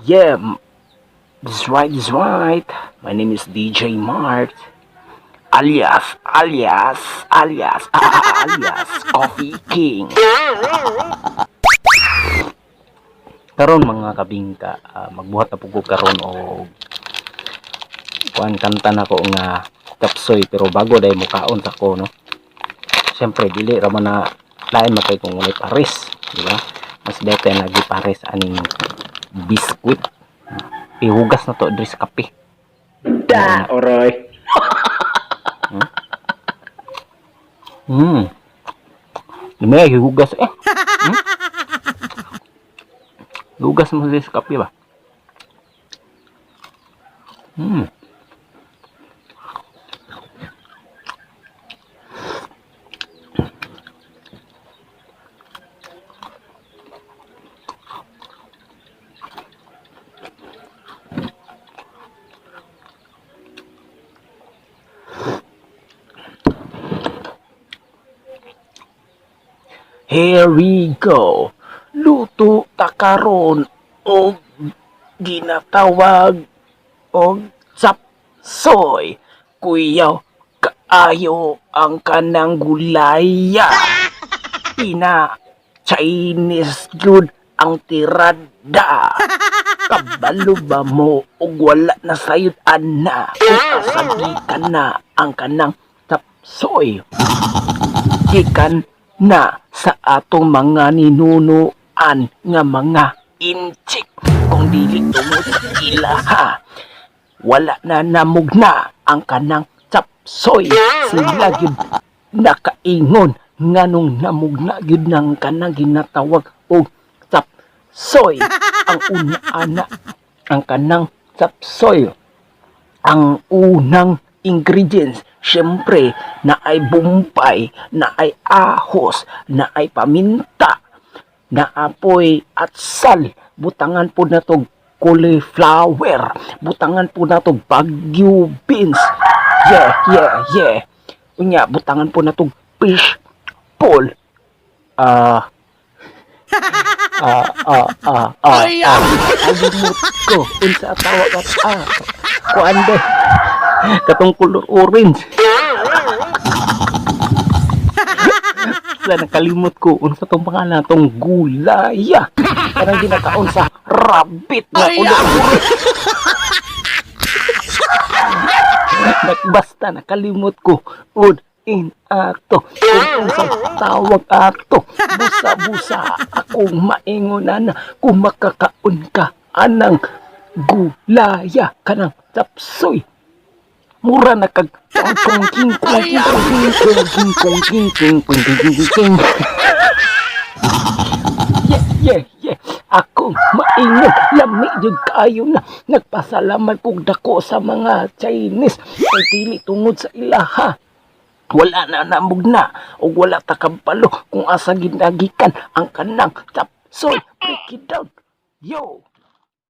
Yeah, this is right, this is right. My name is DJ Mart. Alias, alias, alias, alias, Coffee King. Karon, mga kabingka, magbuhat na pud ko karon og kuan, kanta nako nga chopsuey, pero bago dahil mukaon sa ko, no. Siyempre dili ra man na lain makay kung walay pares, di ba? Mas better na pares aning biskwit. Ihugas na to diri sa kape. Da, oroy. May hihugas eh. Hugas mo diri sa kape ba? Here we go. Luto ta karon og ginatawag og chopsuey. Kuyaw kaayo ang kanang gulaya. Pina Chinese gyud ang tirada. Kabalo ba mo og wala na sayod ana kung asa gikan na ang kanang chopsuey? Gikan na sa atong mga ninunuan nga mga Intsik. Kung dili tungod sa ilaha, wala na namugna ang kanang chopsuey. Sila gyud nakaingon nganong namugna gyud ng kanang ginatawag og chopsuey. Ang una ana ang kanang chopsuey, ang unang ingredients, syempre, na ay bumpay, na ay ahos, na ay paminta, na apoy at sal. Butangan po na to cauliflower, butangan po na to Baguio beans. Yeah. Unya, butangan po na to fish ball. Alimot ko unsa tawag at kuan de, katong color orange sa nakalimot ko unsa tong pangalan tong gulaya, kanang ginakaon sa rabbit nga color orange. Basta nakalimot ko ud in ato kung unsa tawag ato. Busa-busa akong maingon ana, kung makakaon ka anang gulaya, kanang chopsuey, mura na kag tong tong king kong king kong king kong king king kong king king king king. Yeah. Ako maingon, lami jud kaayo na. Nagpasalamat kog dako sa mga Chinese kay dili tungod sa ilaha, wala na namugna ug wala ta kabalo kung asa ginagikan ang kanang chopsuey. Break it down. Yo.